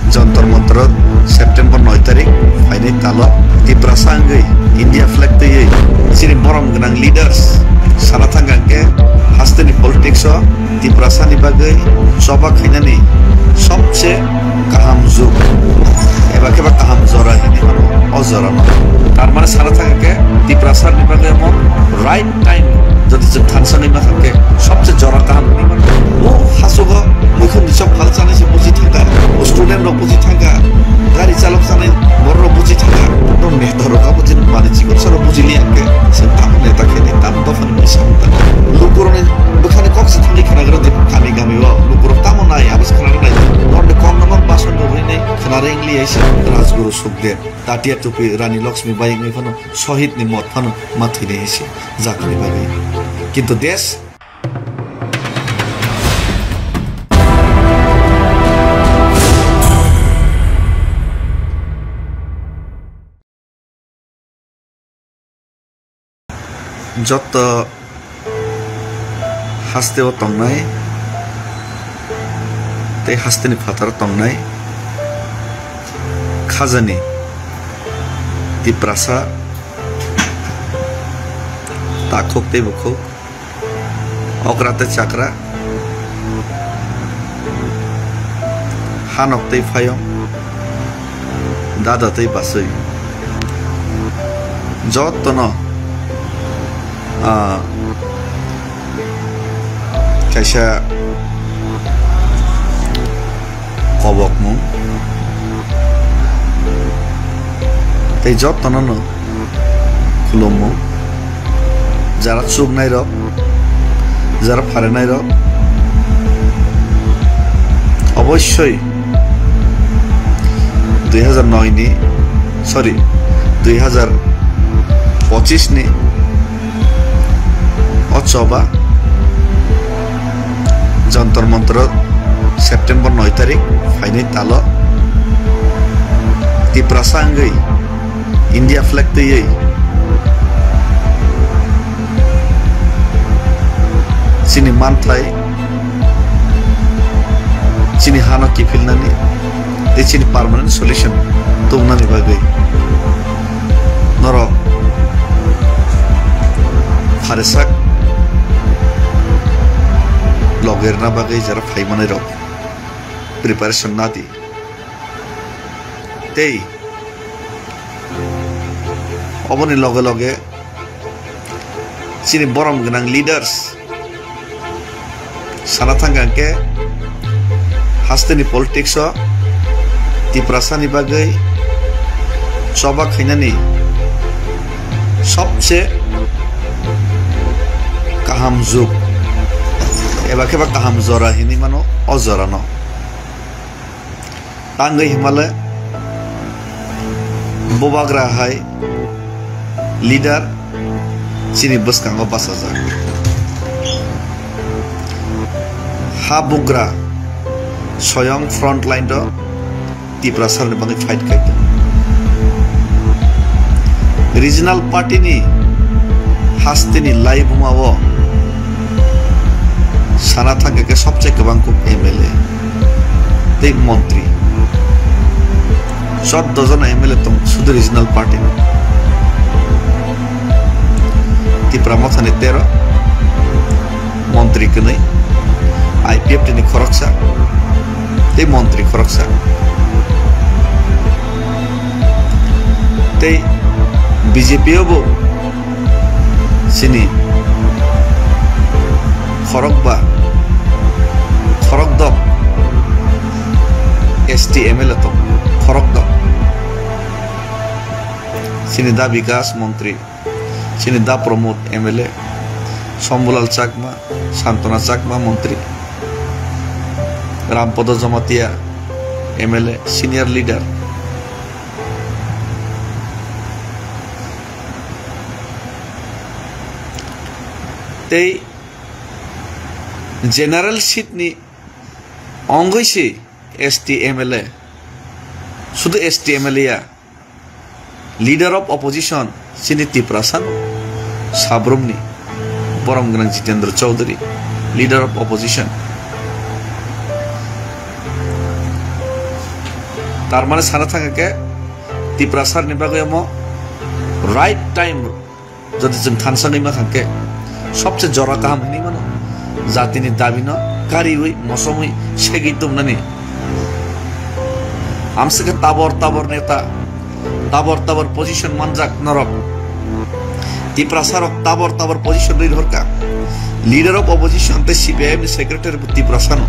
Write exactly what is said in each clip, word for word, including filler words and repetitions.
Jantar Mantar September noi tarik phainai talo Tiprasa wngwi India flag twiwi chini borom gwnang leaders sana thangkha hwnkhe hasteni politics o Tiprasani bagwi choba khainani sobse kaham jug eba khe ba kaham jora hinwi mano o jorano. Tar mane sana thangkha khe Tiprasani bagwi omo right time jodi chwng thansa nai ma thangkhe sobse jora kaham hinwi mano. O hasogo muikhun ni chok phal chanai se buji thangkha, o student rok buji thangkha, gari chalok chanai borok rok buji thangkha. No neta rok abo jin mani chikon saro buji li angke se tam neta khe ni tam dophani misa ungta. Lukuroni bwkhani kok se thangwi khwnagrodi kami kami o lukurok tamo nai abo se khwnagrodi. Norni kok nangma bason rok rinai khwnagrengli aisa Rajguru Sukdev, Tatia Tupi Rani Lakshmi Bai wngwi phano Sohid ni mot phano ma thwinai aisa jagani bagwi. Kintu desh Jotto hasteo tongnai tei hasteni phataro tongnai khajani Tiprasa takhuk tei bukhuk, okra tei chakra, hanok tei phayong, dada tei bachwi, jottono, ah, kaisa kobokmung tei jottono no khulumung, jara chuknai rok, jara pharenai rok obossoi dui hazar noi ni, sorry, dui hazar pochis ni o choba Jantar Mantar September noi tarik phainai talo Tiprasa wngwi India flag twiwi chini manthai, chini hano kiphilnani tei chini permanent solution tubunani bagwi norok pharesak loge rwna bagwi jara phaimanai rok preparation nadi tei oboni loge loge chini borom gwnang leaders sana thangkha hwnkhe hasteni politics o Tiprasani bagwi choba khainani sobse kaham jug eba khe ba kaham jora hinwi mano o jorano. Tangwi himale bubagra hai leader chini bwskango bachajak. Ha bugra soyong front line o Tiprasani bagwi fight khai tongo. Regional party ni hasteni laibuma o sana thangkha khe sobse kwbang kuk M L A tei montri. Chordo jona M L A tong sudu regional party ni. Tipra Motha ni tero, montri kwnwi, I P F T ni khoroksa tei montri khoroksa. Tei B J P o bo chini khorokba, khorokdok S T M L A tong, khorokdok. Chini da Bikas montri, chini da Pramod M L A, Shambhulal Chakma, Santona Chakma montri, Rampodo Jamatia M L A, senior leader. Tei general seat ni ongwi se S T M L A, sudu S T M L A ya, leader of opposition chini Tiprasa no, Sabrum ni borom gwnang Jitendra Chaudhary, leader of opposition. Tar mane sana thangkha khe Tiprasa ni bagwi omo right time jodi chwng thansa wngwi mankha khe sobse jora kaham hinwi mano. Jatini dabino kariwi mosomwi segwi tongmani. Amswkhe tabor tabor neta, tabor tabor position manjak norok. Tiprasa rok tabor tabor position rwi rohorkha. Leader of opposition tei C P I M ni secretary bo Tiprasa no.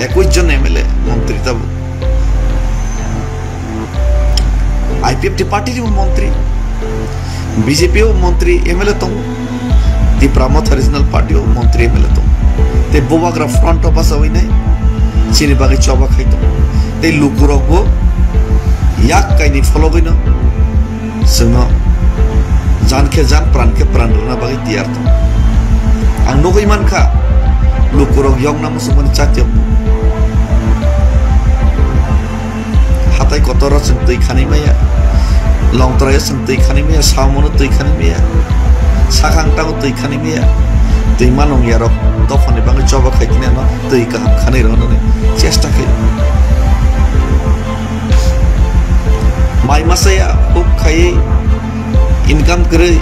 Ekwis jon M L A montri tabuk. I P F T party ni bo montri, B J P o montri M L A tongo, Tipra Motha Regional Party o montri M L A tongo. Tei bubagra front o bachawi nai chini bagwi choba khai tongo. Tei lukurok bo yak kaini phologwi no chwngno jan khe jan, pran khe pran rwna bagwi tiyar tongo. Ang nugwi mankha, lukurok yokna muchungmani chatiyok. Hatai kotor o chwng twi khani maya, longtrai o chwng twi khani maya, saomo no twi khani maya, sakhang tago twi khani maya, twi manung yarok dophani bagwi choba khai tini ano twi kaham khani rwnani chesta khai. Mai masa ya huk khai income kwrwi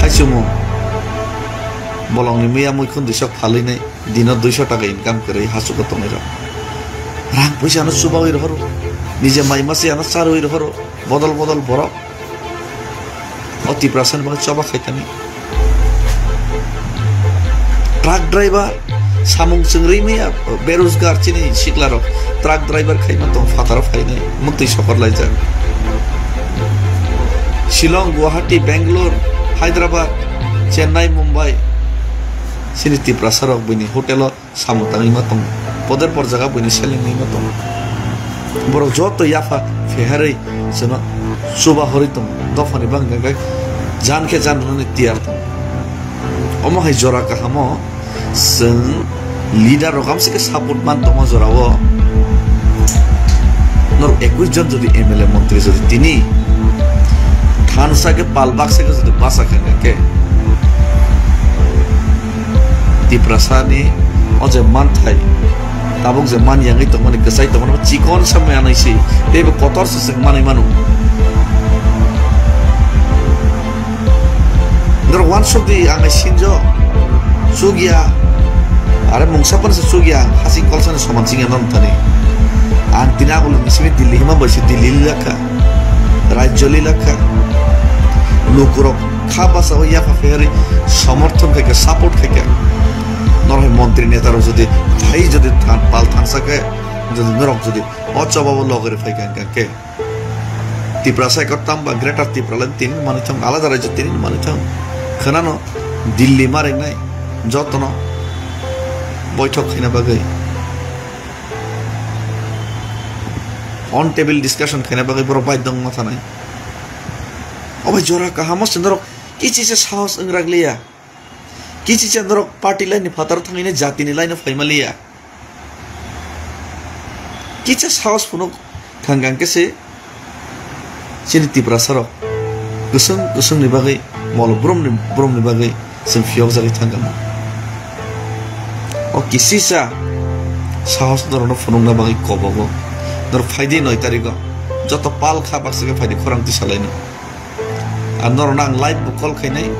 thaichumo bolongni maya muikhun dusok phalwi nai. Dino duiso taka income kwrwi hachugo tongwi rok. Rang puisa no chubawi rohoro. Nije mai masa ano charwi rohoro. Bodol bodol borok. O Tiprasa ni bagwi choba khai tani. Truck driver samung chwngri maya berojgar chini sikla rok. Truck driver khai ma tong phataro phainai. Muktwi sokor laijak. Shillong, Guwahati, Bangalore, Hyderabad, Chennai, Mumbai. Chini Tiprasa rok bini hotel o samung tangwi ma tongo, poder por jaga buini selengwi ma tongo. Borok joto yapha pheharwi chwngno chuba horwi tongo, dophani bangkha khe jan khe jan rwnani tiyar tongo. Omo hai jora kahamo chwng leader rok amsike support man tongma jorao. Norok ekwis jon jodi M L A montri jodi tini thansa khe pal baksa khe jodi basa khe khe Tiprasa ni o je manthai, tabuk je man yangwi tongmani, kwchai tongmani, chikon samani anai se, teibo kotor se chwng manwi mano. Norok uansuk di, ang sinjo chukya, are mungsa phano se chukya, ang hasing kolsani soman chingya non thani. Ang tini agulni simi Delhi hima bai se Delhi lilakha, rajyo lilakha, lukurok kha basa o yapha pherwi somorthon khaikha, support khaikha. Norok hai montri neta rok jodi phai jodi than-, pal thansa khe jodi norok jodi o chobabo logori phaikha hwnkha khe Tiprasa ekottam ba Greater Tipraland tini manwi thang, alada rajyo tini manwi thang. Khwnano Delhi ma ringnai jotono boithok khaina bagwi, on table discussion khaina bagwi borok baidhyo wngma thanai. Obai jora kahamo se norok kichisa sahos wngrak liya. Kichisa norok party line ni phataro thangwi jatini line o phaima liya. Kisa sahos phunuk thangkang khe se chini Tiprasa rok kwswng kwswng ni bagwi mol brum ni brum ni bagwi chwng phiyok jagwi thangkang. O kisisa sahos norokno phunukna bagwi kobogo. Norok phaidi noi tarikh o joto pal kha baksa khe phaidi khorang twi salaino. Ar norokno ang live bo call khainai,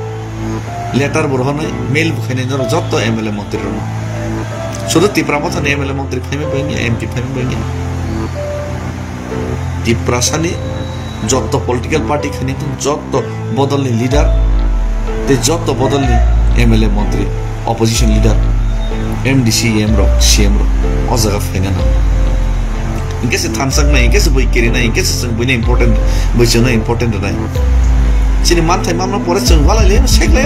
letter bo rohornai, mail bo khainai norok joto M L A montri rokno. Sudu Tipra Mothani M L A montri phaima bangya, M P phaima bangya. Tiprasani joto political party khainai joto bodolni leader tei joto bodolni M L A montri, opposition leader, M D C, M rok, C M rok o jaga phaina nango. Hinkhe se thansak nai, hinkhe se bui kiri nai, hinkhe se chwng buino important, bui chwngno important rwnai. Chini manthai mamno pore chwng walai le, sek le.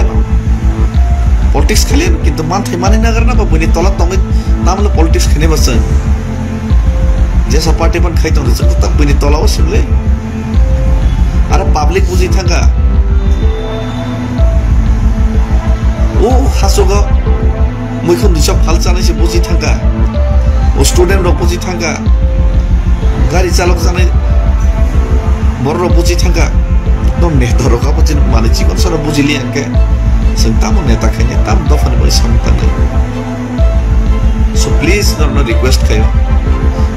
Politics khaile, kintu manthai mani nagar na ba buini tola tongwi tamle politics khainai ba chwng. Jesa party ban khai tong chwng ta buini tola o simle. Aro public buji thangkha. O hasogo muikhun disa phal chanai se buji thangkha. O student rok buji thangkha. Gari chalok chanai borok rok buji thangkha. No neta rok abo chini mani chikon sara buji li angke. Seng tamo neta khaini tam dofani bai samung tangnai. So please norno request khayo.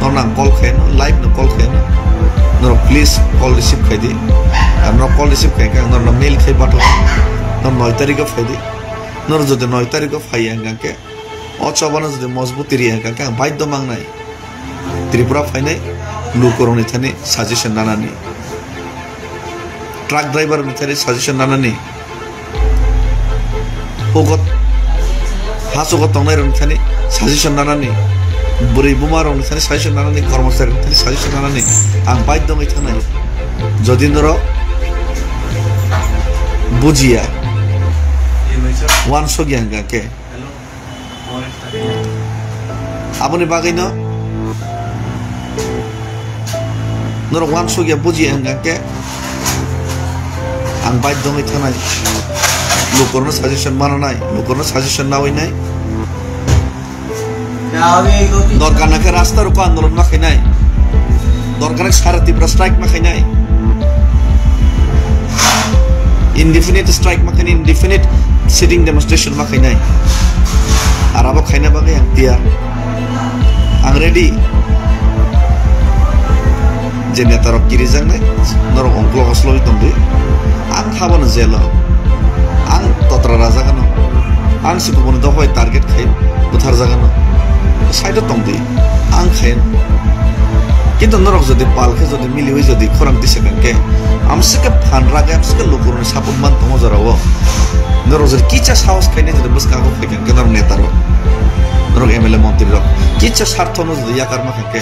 Norok ang call khaino, live no call khaino. Norok please call receive khai di. Ar norok call receive khai khe ang norokno mail khai pathao. Norok noi tarikh o phai di. Norok jodi noi tarikh o phai ya hwnkha khe, o chobano jodi mojbuti ri ya hwnkha khe ang baidhyo mangnai. Tripura phainai lukurokni thani suggestion nanani. Truck driver ni thani suggestion nanani. Hugot, hasogo tongnai rokni thani suggestion nanani. Bwrwi buma rokni thani suggestion nanani, kormochari rokni thani suggestion nanani. Ang baidhyo wngwi thangnai. Jodi norok bujiya, wansukya hwnkha khe, aboni bagwino norok wansukya bujiya hwnkha khe ang baidhyo wngwi thangnai. Lukurokno suggestion mananai, lukurokno suggestion nawi nai. Dorkar na khe rasta rok andolon ma khainai. Dorkar na khe sara Tripura strike ma khainai. Indefinite strike ma khainai, indefinite sitting demonstration ma khainai. Ar abo khaina bagwi ang tiyar. Ang ready. Je neta rok kirijaknai, norok ongklo oslogwi tongdi. Ang kha bono jail o. Ang totra rajak ano. Ang se kubuni dophai target khai butharjak ano. Side o tongdi. Ang khayan. Kintu norok jodi pal khe jodi miliwi jodi khorang tisa khe, amsike phan ragwi amsike lukurokni support man tongo jorao. Norok jodi kicha sahos khainai jodi bwskango phai khe norok neta rok. Norok M L A montri rok. Kicha sarthono jodi yakar ma khe.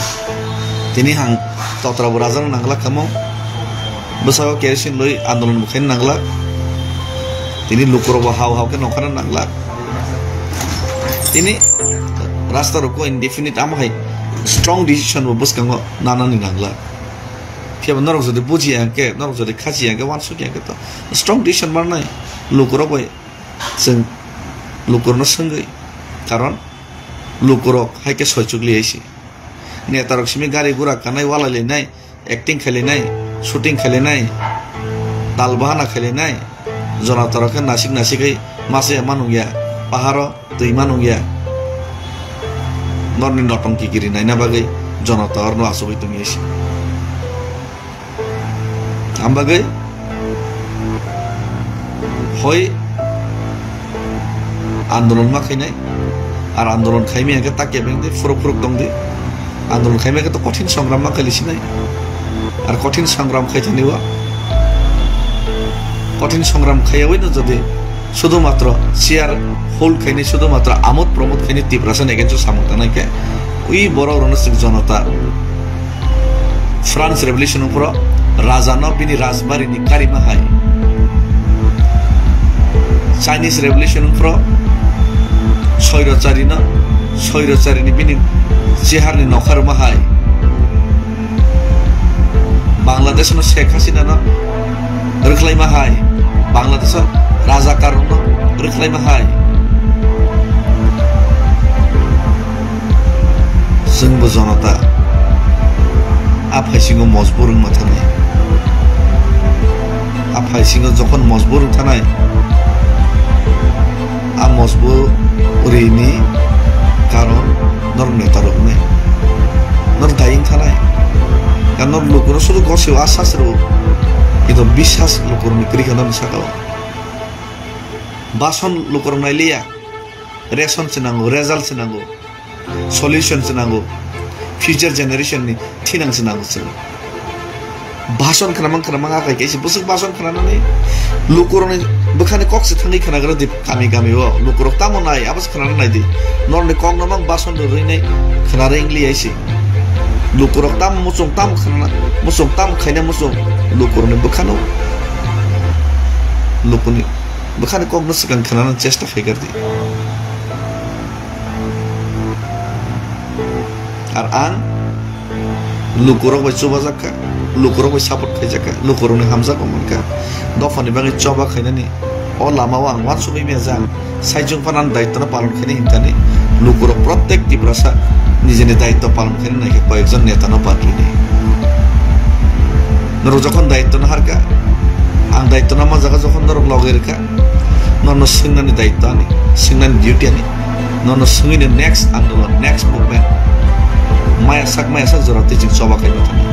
Tini ang totra bo rajano nangla kamo. Bwskango kerosene loi andolon bo khaina nanglak. Tini lukurok bo hao hao khe nongkhorna nanglak. Tini rasta rok indefinite amo hai strong decision bo bwskango nanani nanglak. Phiya bo norok jodi bujiya hwnkhe, norok jodi khachiya hwnkhe, wansukya hwnkhe to strong decision manai lukurok bai chwng lukurokno swngwi. Karon lukurok hai khe soichukli hai se. Netarok simi gari gura kanai walai lainai, acting khai lainai, shooting khai lainai, tal bahana khai lainai, jonatarok khe nasik nasik hai masa ya manung ya, paharo twi manung ya. Norni notongki giri naina bagwi jonata orno achugwi tongya se. Ang bagwi hoi andolon ma khainai, ar andolon khaimaya khe ta kebeng di, phuruk phuruk tong di. Andolon khaimaya khe to kothin songram ma khaili sinai, ar kothin songram khai thani o, kothin songram khaiyawi no jodi Sudhumatro chair hold khainai, sudhumatro amod pramod khainai Tiprasa ni against o samung tangnai khe, ui borok rokno chwng jonota. France Revolution wngphuru raja no bini rajbari ni karima hai. Chinese Revolution wngphuru soirocharino, soirocharino bini cheharni nokha rwma hai. Bangladesh no Sheikh Hasina no rwkhlaima hai, Bangladesh o rajakar rokno rwkhlaima hai. Chwngbo jonota a phaisingo mojbur wngma thanai. A phaisingo jokhon mojbur wng thanai, a mojbur rini karon norok neta rok wngnai. Norok daying thanai. Ka norok lukurok sudu gosio asas rw. Kintu bisas lukurokni kwrwi khe norokni saka o. Bason lukurok nailiya. Ration se nango, result se nango. Solution se nango. Future generation ni thinang se nango chwng. Bason khwnamang khwnamang akai kaisa bwswk bason khwnanani lukurokni bwkhani kok se thangwi khwnagra di kami kami o. Lukurok tamo nai abo se khwnana nai di. Norokni kok no mang bason rwrwi nai khwnarwi wngli aisi. Lukurok tamo muchung tamo khwnana muchung tamo khaina muchung lukurokni bwkhano lukuni bwkhani kokno swkang khwnana chesta khaikar di. Ar ang lukurok bai chubajak kha, lukurok bai support khaijak kha, lukurokni hamjakma mankha. Dophani bagwi choba khainani o lamao ang uansugwi maya jang. Saichung phano ang daitwno palon khaina himthani lukurok prottek Tiprasa nijini daitw palon khaina naikhe koyekjon netano badrwini. Norok jokhon daitwno harkha, ang daitwno ma jaga jokhon norok logi rwkha, nono swngnani daitw ani, swngnani duty ani, nono swngwini next andolon, next movement. Maya sak, maya sak jora twi chwng choba khaima thangwi.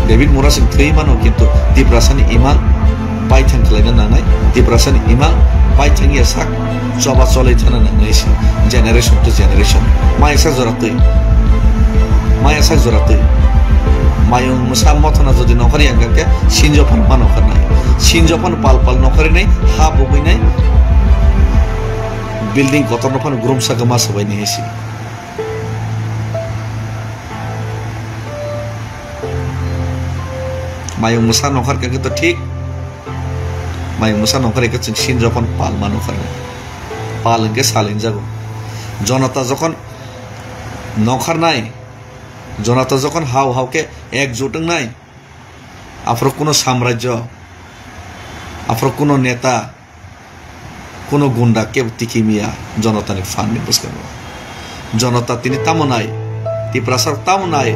David Murasing thwi mano, kintu Tiprasani imang paithang khlaina nangnai, Tiprasani imang paithang ya sak choba cholai thana nangnai se generation to generation. Maya sak jora twi, maya sak jora twi. Mayung mwsa mothona jodi nokhor yang khe sinjo phano ma nokharnai. Sinjo phano pal pal nokharinai, ha bugwinai, building kotor no phano grum saka ma sabai ni hisi. Mayung mwsa nongkhor khe to thik. Mayung mwsa nongkhor khe chwng sin jokhon pal ma nongkhor. Pal hwnkhe sal hinjago. Jonota jokhon nongkhornai, jonota jokhon hao hao khe ekjut wngnai, aphuru kuno samrajyo, aphuru kuno neta, kuno gunda kebo tiki miya jonotani phan ni bwskango. Jonota tini tamo nai, Tiprasa rok tamo nai,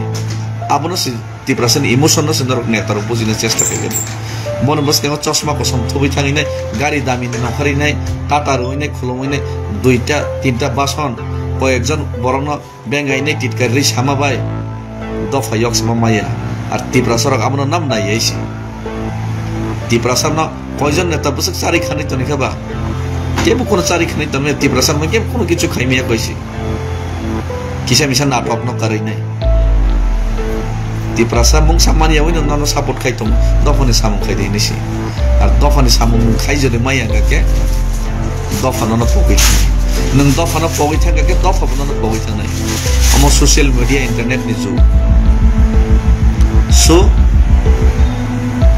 abono se Tiprasa ni emotion no se norok neta rok bujina chesta khaikha. Bono bwskango chosma kosom thubui thangwi nai, gari dami ni nongkhorwi nai, tata rwui nai, khulumui nai, duita tinta bason, koyekjon borok no bengai nai titkar rwi sama bai dopha yok sama maya. Ar Tiprasa rok abono nam nai yaisi. Tiprasa no koijon neta bwswk chari khanai toni kha ba? Kebo kono chari khanai toni maya, Tiprasa no kebo kono kichu khai maya koisi. Kisa misa natok no karwi nai. Tiprasa mungsa manya wino nono support khai tong, dophani samung khai de hinisi. Ar dophani samung khai jodi maya ga khe, dopha nono pogwi thangnai. Nwng dopha no pogwi thangkha khe dopha bo nono pogwi thangnai. Omo social media, internet ni jug. So,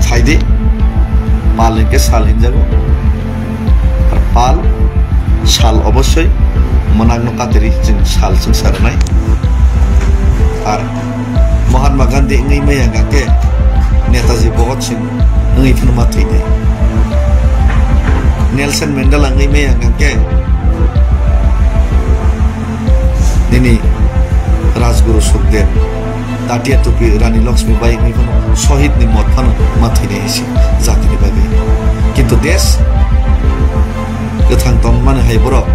phaidi, pal hinkhe sal hinjago. Ar pal, sal obossoi mwnakno katirwi chwng sal chwngsa rwnai. Ar Mahatma Gandhi wngwi maya hwnkha khe Netaji Bhagat Singh wngwi phano ma thwinai. Nelson Mandela wngwi maya hwnkha khe nini Rajguru Sukhdev, Tatia Tupi Rani Lakshmi Bai wngwi phano Sohid ni mot phano ma thwinai hai se jatini bagwi. Kintu desh kwthang tongmani hai borok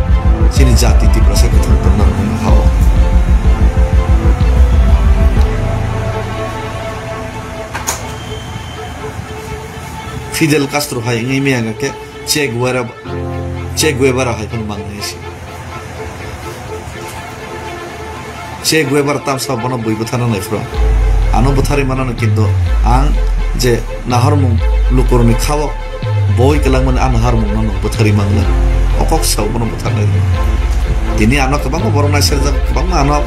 chini jati Tiprasa kwthang tongna rwmani ha-o. Fidel Castro hai wngwi maya hwnkha khe Che Guevara, Che Guevara hai phano mangnai se. Che Guevara tamsa bono bui bwtharna nai phuru. Ano bwtharwi manano, kintu ang je nahormung lukurokni khao boi kwlangmani a nahormungno nwng bwtharwi mangla. O kok sao bono bwtharnai. Tini ano kwbangma borok naiserjak, kwbangma ano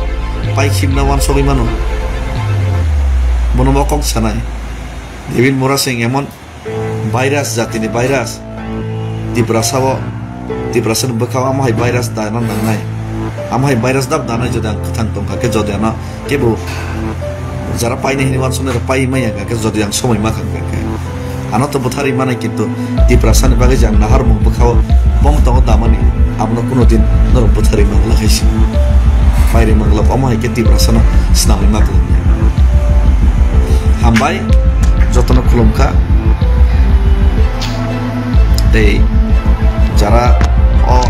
pai khimna uansugwi mano. Bono bo kok sanai. David Murasing emon virus, jatini virus. Tiprasa o, Tiprasa ni bwkhao amo hai virus dana nangnai. Amo hai virus dab danai jodi ang kwthang tongkha khe, jodi ano kebo jara painai hini uansuknai rok pai maya kha khe, jodi ang somoi ma kha khe. Ano to bwtharwi manai, kintu Tiprasa ni bagwi je ang nahormung bwkhao bom tongo damani, abono kuno din norok bwtharwi mangla hai se. Pairwi mangla, omo hai khe Tiprasa no swnamwi ma kha. Hambai, jotono khulumkha. Tei jara o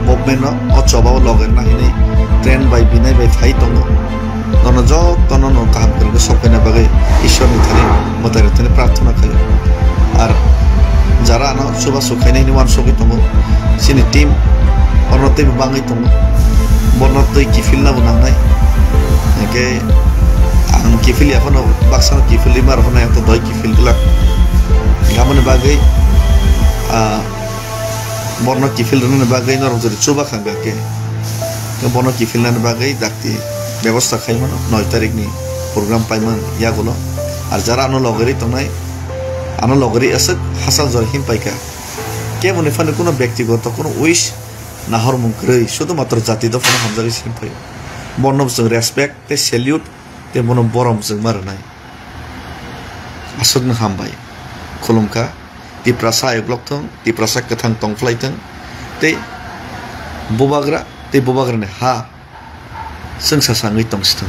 movement no, o choba o loge na hinwi train bai binai bai phai tongo. Nono jotono no kaham kwrwngkhe sok khaina bagwi Ishwar ni thani, mwtai rok thani prarthana khaio. Ar jara ano chubachu khainai hinwi uansugwi tongo, chini team oro teibo bangwi tongo, borno twi kiphilna bo nangnai. Hinkhe ang kiphil ya phano, baksa no kiphilwi ma rw phano, ang to doi kiphil glak. Aboni bagwi, ah, borno kiphil rwnani bagwi norok jodi chuba kha hwnkha khe, bono kiphilnani bagwi dakti bebosta khai mano, noi tarikni program paimani yagulo. Ar jara ano logeri tongnai, ano logeri aswk hachal jora him paikha. Keboni phano kuno bektigoto kuno wish nahormung kwrwi, sudhumatro jati dophano hamjagwi sim phaio. Bono chwng respect tei salute tei bono borom chwng ma rwnai. Aswkno hambai. Khulumkha. Tiprasa ayuk lok thung, Tiprasa kwthang tong phlai thung. Tei bubagra, tei bubagrani ha chwngsa sangwi tong si thung.